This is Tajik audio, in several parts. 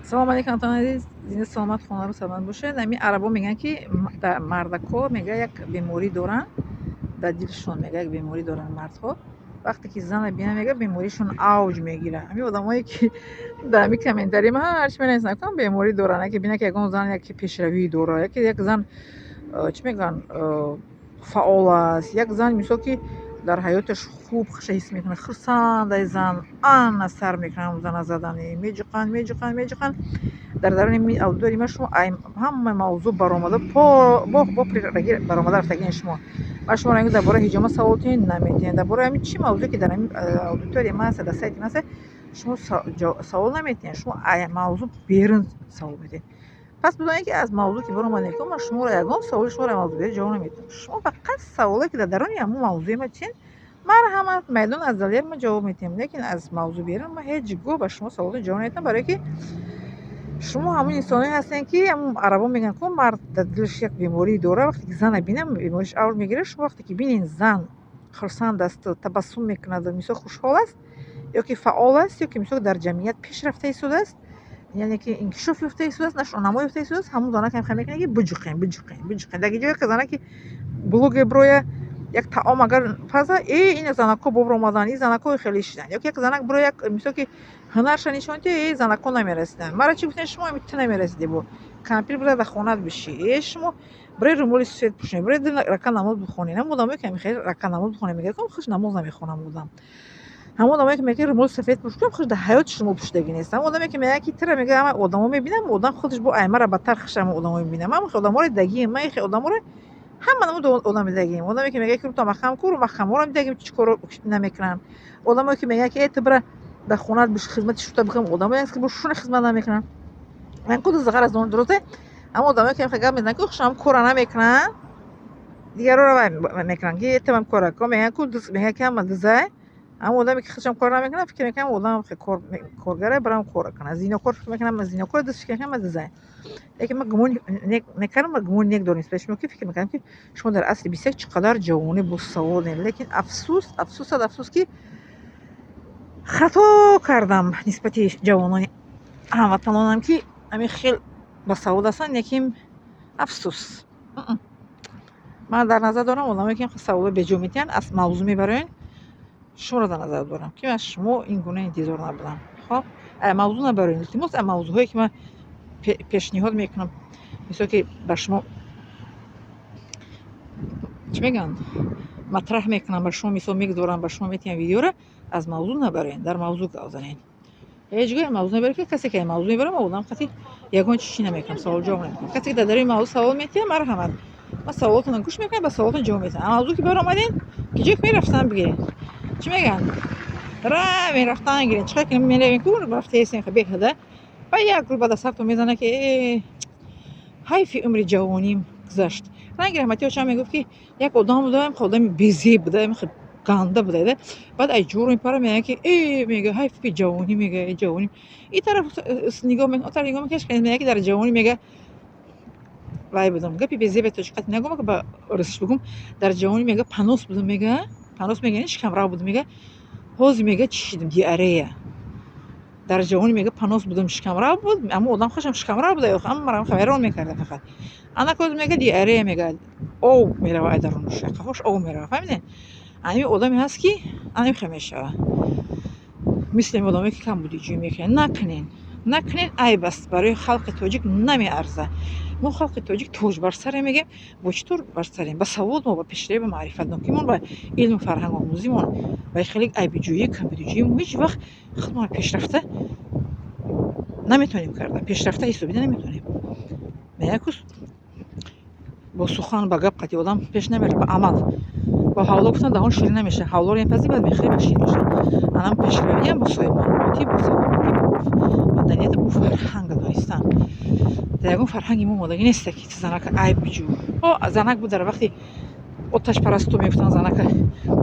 Салом алейкум, ҳамватанони азиз, зинда, саломат, хонару сарбаланд бошед. Ҳамин арабо мегӯянд, ки мардако, мега, як беморӣ доранд дар дилшон, мега, як беморӣ доранд мардҳо. Вақте ки зана бинанд, мега, беморишон авҷ мегирад. Ҳамин одамое ки дар ҳамин комментарий ма ҳарчи менависанд, кам беморӣ доранд. Яке бинад, ки ягон зан яке пешравӣ дорад, яке як зан, чӣ мегӯянд, фаъол аст, як зан, мисол, ки дар ҳаёташ хуб хуша ҳис мекунад, хурсандай зан, ана сар мекунанд зана задани, меҷуқанд, меҷуқанд, меҷуқанд. Дар даруни аудиторияи ма шумо ҳама мавзӯъ баромада, бо баромада рафтагини шумо. Ма шуморо имрӯз дар бораи ҳиҷома савол тиҳем, наметиҳем. Дар бораи ҳамин чӣ мавзӯе ки дар ҳамин аудиторияи ма ҳаст, дар сайти ма ҳаст, шумо савол наметиҳем. Шумо мавзӯъ берун савол медиҳед. Пас бидонед, ки аз мавзӯъ ки баромадем, ман шуморо ягон саволи шуморо мавзӯъ берун ҷавоб наметиҳам. Шумо фақат саволе ки дар даруни ҳамон мавзӯи ма чист, марҳамат, майдон аз далер, ма ҷавоб медиҳем. Лекин аз мавзӯъ берун ман ҳеҷ гоҳ ба шумо саволро ҷавоб наметиҳам, барое ки шумо ҳамон инсоное ҳастем, ки ҳамон арабо мегӯянд ку, мард дар дилаш як беморӣ дорад, вақте ки зана бинад, бемориш авҷ мегирад. Шумо вақте ки бинед, зан хурсанд асту табассум мекунаду, мисол, хушҳол аст ё ки фаъол аст, ё ки, мисол, дар ҷамъият пешрафта истодааст, яъне ки инкишоф ёфта истодааст, нашъунамо ёфта истодааст, ҳамон занак ҳам мекунад, ки биҷуқем, биҷуқем, биҷуқем. Дар ҷое ки занаки блогер бироя, як таом агар паза, э, ина занакҳо бобуромаданд, ин занакҳо хеле шиданд. Ё ки як занак бироя, як, мисол, ки ҳунарша нишон диҳад, э, занакҳо намерасиданд. Мара чӣ гуфтем? Шумо ту намерасидӣ, бо кампир бира, дар хонаат бишӣ. Э, шумо биред, румоли сусед пӯшед, биред, рака намоз бихонед. Ҳамон одамое ки мехоҳед рака намоз бихонед, мегӯяд, хуш намоз намехонам одам. Ҳамон одамое ки мегӯяд, румоли сафед пӯш, хуш дар ҳаёти шумо пӯшидагӣ нест. Ҳамон одаме ки мегӯяд, ки тира, мегӯяд, ҳама одамо мебинам, одам худаш бо аймара бадтар хуш ҳамон одамо мебинам. Ман одаморо дидагием, ман хе одаморо ҳама намуд одам дидагием. Одаме ки мегӯяд, ки рута махам ку, ру махаморо дидагим, чӣ коро намекунанд. Одамое ки мегӯяд, ки э, ту бира, дар хонаат хизмати шута бикун, одамое ҳаст, ки бо шуна хизмат намекунанд. Ман куду зағар аз он дуруст. Ҳамон одамое ки гап мезананд, ки хушам кора намекунанд, дигарро вай мекунанд, ки этавам кора ко, мегӯянд ку, мегӯянд, ки ҳама дизай. Ҳамон одаме ки худшам кор намекунад, фикр мекунам одам коргаре, барам кора кунад. Зинокор фикр мекунам зинокор, диз фикр мекунам дизай. Лекин ман гумон мекардам ва гумони нек дорам нисбати шумо, ки фикр мекардам, ки шумо дар асри 21 чӣ қадар ҷавонӣ босаводем. Лекин афсӯс, афсӯс, сад афсӯс, ки хато кардам нисбати ҷавонони ҳамватанонам, ки ҳамин хел басавод ҳастанд, лекин афсӯс. Ман дар назар дорам одамое ки саволҳои беҷо медиҳанд, аз мавзӯъ мебароянд. Шуморо дар назар дорам, ки аз шумо ин гуна интизор набудам. Хоб, мавзӯъ набароед, илтимос. Мавзӯъҳое ки ман пешниҳод мекунам, мисол, ки ба шумо, чӣ мегӯянд, матраҳ мекунам, ба шумо, мисол, мегузорам, ба шумо метиҳам видеоро, аз мавзӯъ набароед, дар мавзӯъ гап занед. Ҳеҷ гоҳ мавзӯъ набаред, ки касе ки мавзӯъ мебарад, ман одам қати ягон чи чӣ намекунам, савол ҷавоб намекунам. Касе ки дар даруни мавзӯъ савол метиҳад, марҳамат, ман саволотонро гӯш мекунам, ба саволотон ҷавоб медиҳам. Мавзӯъ ки баромадем, ки ҷое ки мерафтан бигиред, чӣ мегӯянд, ра мерафтан гиред, чӣ қадр ки меравем ку, рафтаесем беҳуда. Ба як рӯз баъд аз сартон мезанад, ки э, ҳайфи умри ҷавоним гузашт. Ранги раҳматӣ очам мегуфт, ки як одам буда, одами безеб буда, ганда буда. Баъд ай ҷӯро мепара, мегӯяд, ки э, мега, ҳайфи ҷавонӣ, мега, ҷавонӣ. Ин тараф нигоҳ мекунад, он тараф нигоҳ мекунад, мегӯяд, ки дар ҷавонӣ, мега, вай будам. Гапи безебе тоҷикати нагӯм, ки ба русиш бигӯм. Дар ҷавонӣ, мега, понос будам, мега, понос мега, шикамрав будам, мега, ҳозир, мега, чӣ шидам, диарея. Дар ҷавонӣ, мега, понос будам, шикамрав буд, аммо одам худшам шикамрав буда, ҳамаро вайрон мекарда фақат. Анак ҳозир, мега, диарея, мега, об мерава ай дарунаш, қафош об мерава. Фаҳмидед? Ҳамин одаме ҳаст, ки анамин хел мешава, мисли ҳамин одамое ки камбудиҷӯӣ мекунанд. Накунед, накунед, айб аст, барои халқи тоҷик намеарзад. Мо халқи тоҷик тоҷ бар сарем, мегӯем. Бо чӣ тур бар сарем? Ба савод мо, ба пешравӣ, ба маърифатнокимон, ба илму фарҳангомӯзимон. Ба хеле айбиҷӯӣ, камбудиҷӯӣ мо ҳеҷ вақт худмонро пешрафта наметавонем карда, пешрафта ҳисобида наметавонем. Меяку, бо сухан, ба гап қатъи одам пеш намерад, ба амал. Бо ҳавло гуфтан даҳон ширин намешавад. Ҳавлоро мепазӣ, баъд мехӯрӣ, ба ширин мешавад. Анам пешравиам бо соҳибмаълумотӣ, бо саводнокӣ, бо маданияту бо фарҳанг донистан. Дар ягон фарҳанги мо омодагӣ неста, ки занака айб биҷӯ. О, занак буд, дар вақти оташпарасту мегуфтанд, занака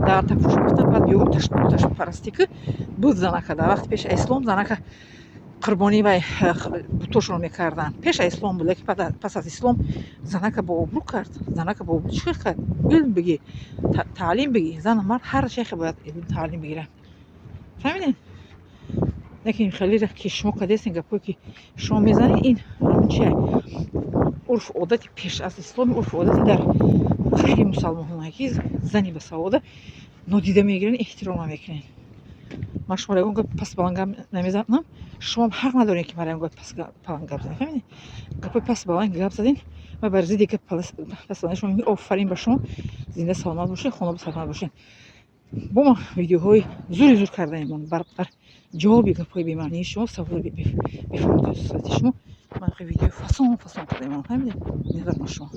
дар тапуш мегуфтанд, баъд биё оташпарастӣ ки буд занака. Дар вақти пеши ислом занака қурбонӣ вай бутошонро мекарданд. Пеш аз ислом буд, лекин пас аз ислом занака бо обрӯ кард. Занака бо обрӯ чӣ кард? Илм бигӣ, таълим бигӣ. Зану мард ҳар шайхе бояд илм таълим бигиранд. Фаҳмидед? Не ки хеле ки шумо кардестин, гапҳое ки шумо мезанед, ин ҳамун чи, урфу одати пеш аз исломи, урфу одати дар ғайри мусалмонҳое, ки зани басавода нодида мегиранд, эҳтиром намекунед. Ман шуморо ягон гап пас баланд гап намезанам, шумоам ҳақ надоред, ки маро ягон гап пас баланд гап занед. Фаҳмидед? Гапҳои пас баланд гап задед ва бар зидди гап пас баланд шумо мегӯед. Офарин ба шумо, зинда саломат бошед, хонобу саломат бошед. Бо ма видеоҳои зури зур кардаем бар ҷавоби гапҳои бемаънии шумо, саволи бефоидаи шумо. Ман видеои фасон фасон кардаем. Фаҳмидед? Назар ба шумо.